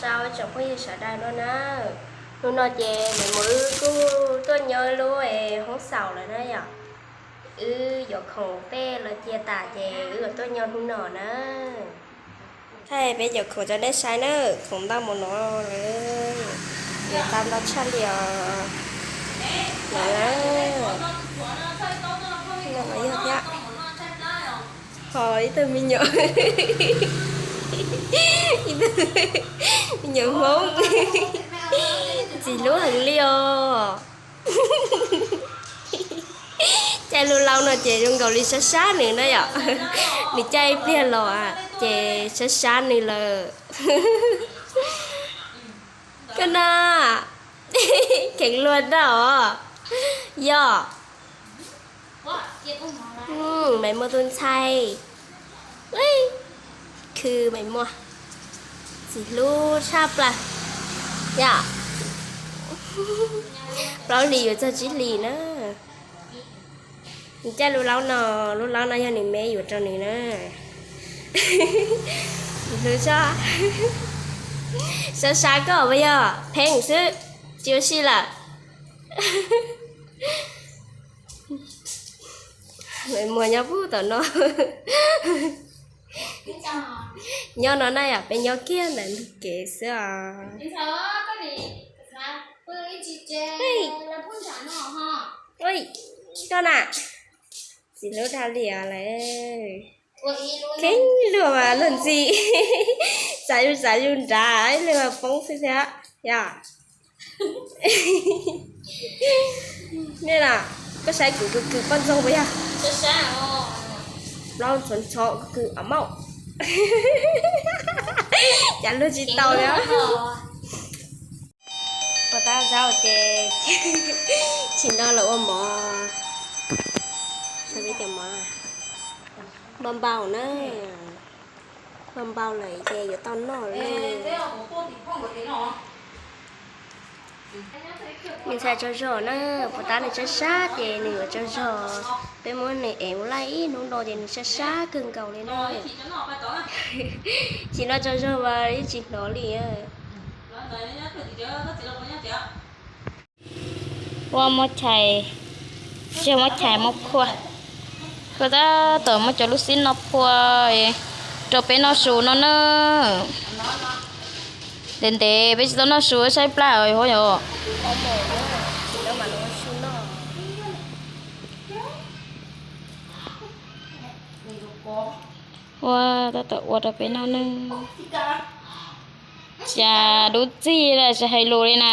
Rau tsoom phooj ywg sawv daws dua na. Hnub no ces niam muam wb kuj tuaj nyob lub hoob xaus lawm na yom. Wb yuav khoom tej los cia tas ces wb yuav tuaj nyob hnub no na. Thaij peb cov khoom rau nej saib na, khoom ntau mus no lawm, yuav tau ntau tshaj li os. No na, no yog thiab. Ho ib tug me nyuam, ib tug me nyuam Hmoob, ntxim hlub heev li os. Caij lub laub no ces zoo nkaus li sab sab nws na yom. Nws caij ib pliag los ces sab sab nws lawm. Koj na, kheev luag na os. Yog, Maiv Muaj tus ntxhais, khw Maiv Muaj, ntxim hlub tshaj plaws yom. Plaub hlis yuav txog tsib hlis na. Nws caij lub laub no, lub laub no yog nws me yuav rau nws na. Ntxim hlub tshaj. Sab sab koj puas yog? Pheej xwb, tsis ua si lawm. Maiv Muaj nyob puag tom no. Nyob no na yom, peb nyob kiag ntawm ntug kev xwb os. Koj na, ntxim hlub dhau li os lawm. Kheev luag mas luag ntxim, xav yus xav yus nrad, ib leeg mas poob xwb thiab yom. Nej na, koj saib kuv kws kws poj ntxoog puas yog? Plaub ntxhov ntxhov kws kws os mauj. Cas luag tsis tau li. Ua tab zaub ces tsis noj los ua mov. Mov npau npau na, npau npau lawm ces yuav tau noj lawm. Me ntxhais tsaug zog na, puas tab nws sab sab ces nws yuav tsaug zog. Peb muab nws ev mus laij ib hnub no ces nws sab sab kawg nkaus li na. Tsis noj tsaug zog mas yeej tsis hnov li. Ua muab chais, tsis muab chais muab phua. Koj tab tom muab cov lub xib no phua rau peb noj su no na. Ntev ntev peb tsis tau noj su saib plab os yog. Ua tab tom ua rau peb noj ne. Cas dub txig lawm tsis hais lus li na.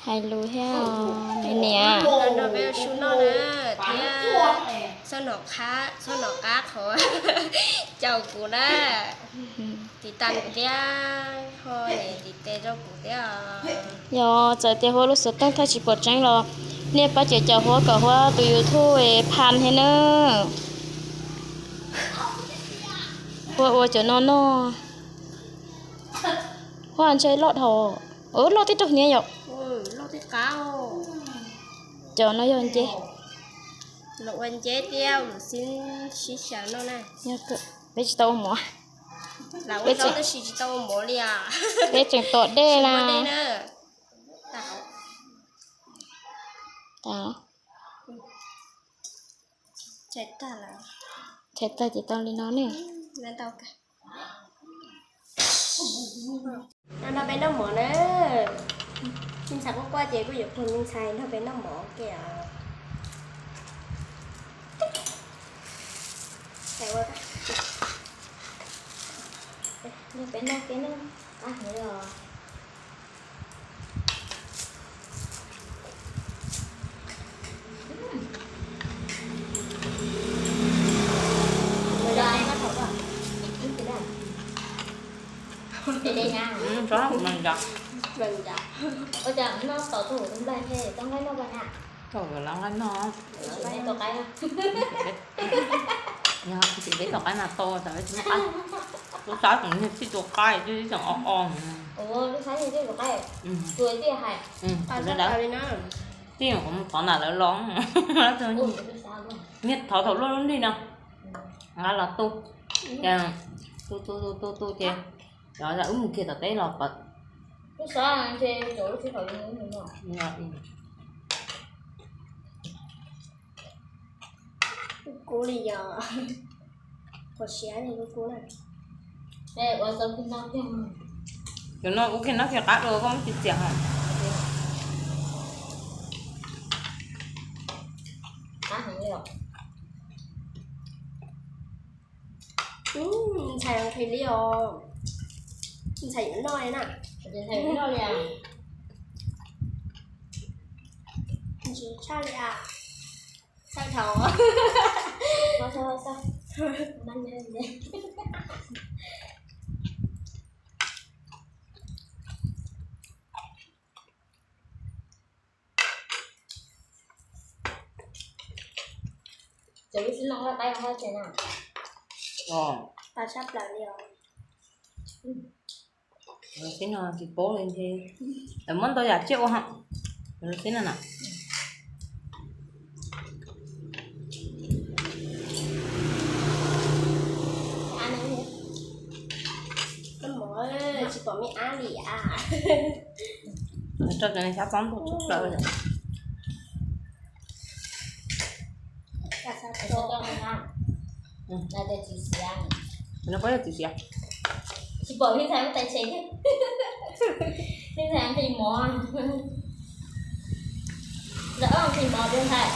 Hais lus thiab me niam. Nrog peb ua su noj na, thiab txhob nom qab, txhob nom qab qhov caum kuv na. Tiv tas kuv thiab ho niam tiv tes rau kuv thiab. Yog txawm tias Huab lub xov tooj thaij tsis pom tseeb los nej pab caum caum Huab kom Huab tus YouTube pha thiab na. Huab ua cov no noj. Huab ntshe loj dhau, loj tib tug niag yom. Cov no yog nceb. Los ua nceb thiab los sib sib xyaw noj na. Peb tsis tau ua mov. Tab sis tsis tau ua mov li. Peb tseem tom dej na. Chais tag ces tau li no ne. Nrog peb noj mov na. Me ntxhais quaj quaj ces kuj yuav pub me ntxhais nrog peb noj mov ke os. Nrog peb noj ke na. Qab heev os. Tau lawv nqaij no. Yog tsis peb tua qaib mas tau, tsam peb tsis muaj qaib. Lub sab tseem niag txij tua qaib, twb tseem o o. Tij kuv mus thov nram lawv los, niag thov thaum luaj lub nrig no. Nqa los tu, tu tu tu tu tu ces, wb mus kiag tom teb los pawv. Kub li yog qhov siav li kub kub na. Cov no ua kiag noj kiag qab dua koj muab txias txias os. Ntxhais nqhis li os. Ntxhais yuav noj li na. Ntsis tshaj li as. Txhawj dhau. Ces lub xib no loj qab hab tsev na. Qab tshaj plaws li os. Lub xib no tsis paub li ntshe lawv muab ntau yam tsiaj ua hos. Lub xib no na. Koj mov tsis pom me ab li as. Rau cov neeg xyab txob ntuj tshaj plaws. No puas yog txiv siav? Tsis pom, leej ntxhais muab tais tshem thiab. Leej ntxhais nqhis mov. Lawv ob nqhis mov peb ntxhais.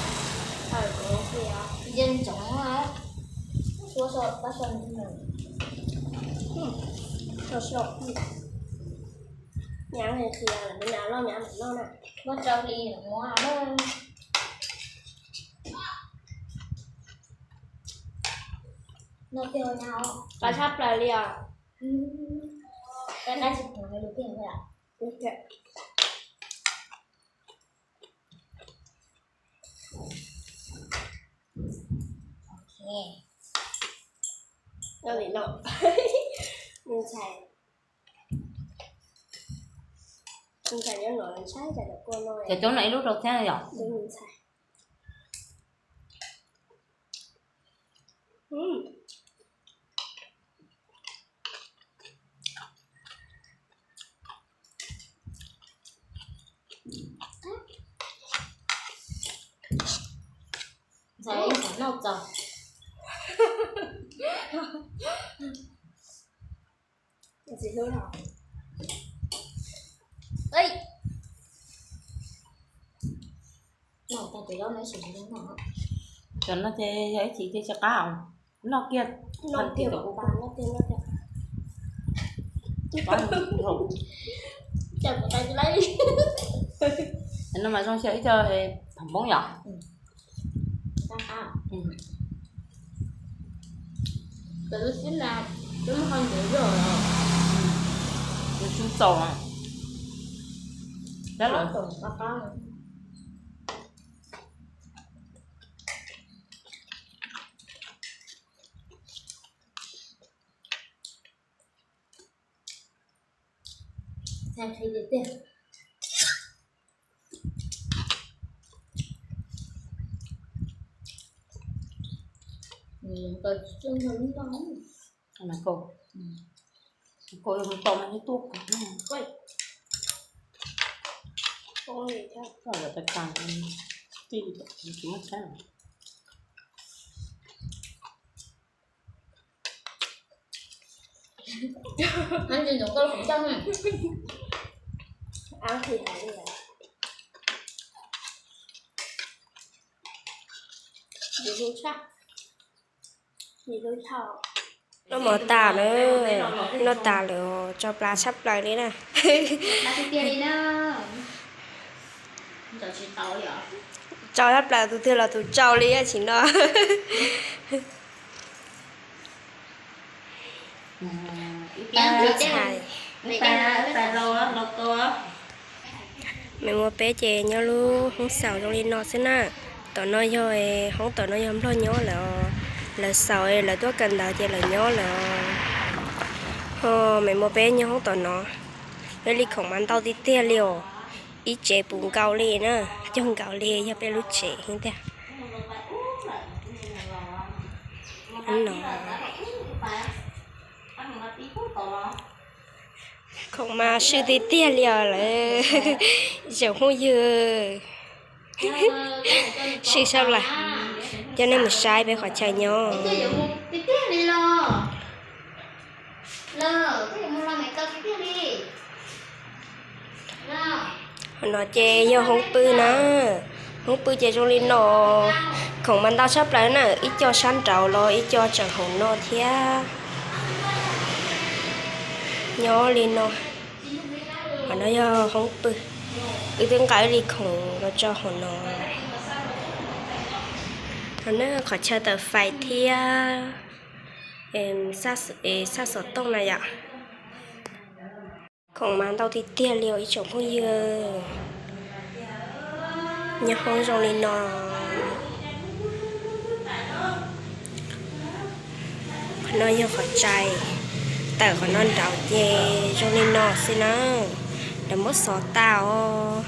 Nce ntsoov. Suab so pab so. Nyaav qhia lawm, nyaav loj nyaav mam noj na. Muab rau hli muab na. Noj tiag nyaav os. Qab tshaj plaws li os. Qab qab tsis pom lus tiag. Noj li no. Ntxhais, ntxhais nyob no ntshai cas cov kua no. Ces cov no ib lub rau thiab yom. Ntxhais. Ntxhais ib xav noj txaus. Txiv hlub no. Cov no ces yog ib chim ces tsis qab, noj kiag. Noj kiag, noj kiag. No mas zoo xyaw ib co pham npoob yom. Tsis txaus. Kau, kau mus tau mas tuaj kawg. Koj lawv tas tas, tij tsis muaj tshab. Noj mov tas lawm, noj tas lawm, tso plab tshaj plaws li na. Tso tshaj plaws, tus twg los tus tsaus li tsis noj. Maiv Muas peb ces nyob lub hoob xaus zoo li no xwb na. Tom no yog, hoob tom no yog Nplog nyob lawm os. Lawv xaus lawv tuaj kawm ntawv ces lawv nyob lawm os. Ho Maiv Muas peb nyob hoob tom no, peb li khoom mas ntau tiag tiag li os. Ib tsev puv nkaus li na, cog nkaus li yog peb lub tsev heev tiag. No, khoom mas swb tiag tiag li os lawm tsoom phooj ywg. Swb sab lawm, coj nej mus saib peb qhov chaw nyob. Qhov no ces yog hoob pw na. Hoob pw ces zoo li no. Khoom mas ntau tshaj plaws na, ib co sab nraud los ib co tseem hauv no thiab. Nyob li no. Qhov no yog hoob pw. Wb twb nqa ib li khoom los tso hauv no. Qhov no qhov chaw tawm fais thiab, xaj xov tooj na yom. Khoom mas ntau tiag tiag li os ib tsoom phooj ywg. Nyob hoob zoo li no. Qhov no yog qhov tsev, tawm qhov no nraud ces zoo li no xwb na. Lawv muab xov tas os,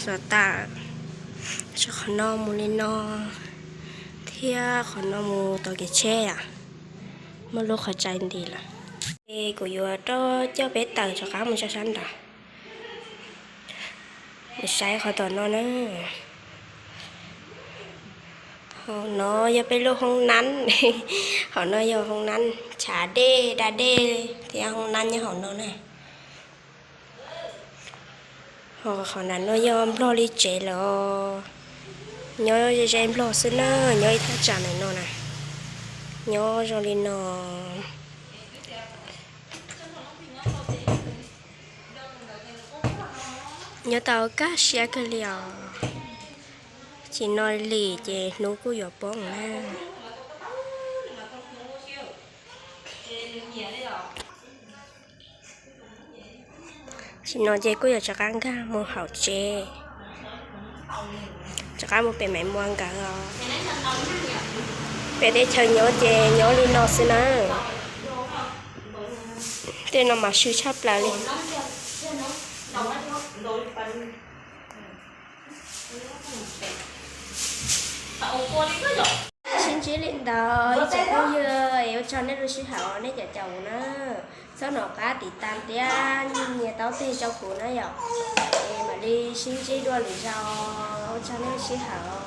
xov tas, tso qhov no mus li no, thiab qhov no mus tom kev tsheb. Muaj lub qhov tsev nti lawm. Es kuv yuav rov coj peb tawm rov qab mus tso sab nraud. Mus saib qhov tom no na. Hauv no yog peb lub hoob nab. Hauv no yog hoob nab, tshav dej da dej thiab hoob nab nyob hauv no na. Ho qhov nram no yog nplog li tsev lawm os. Nyob ze ze nplog xwb na, nyob ib thaj tsam ntawm no na. Nyob zoo li no. Nyob tau kaj siab kawg li os. Tsis no lim ces hnub kuj yuav poob na. Tsis no ces kuj yuav rov qab nkag mus hauv tsev, rov qab mus pem Maiv Muas nkawd os. Peb teb chaws nyob ces nyob li no xwb na. Tej no mas swb tshaj plaws li. Sib ntsib li ntawd ib tsoom phooj ywg, es ua tsaug nej lub sij hawm nej caum caum kuv na. Txhob nco qab tiv tas thiab nias taub teg rau kuv na yom. Es mam li sib ntsib dua lwm zaus, ua tsaug nej lub sij hawm.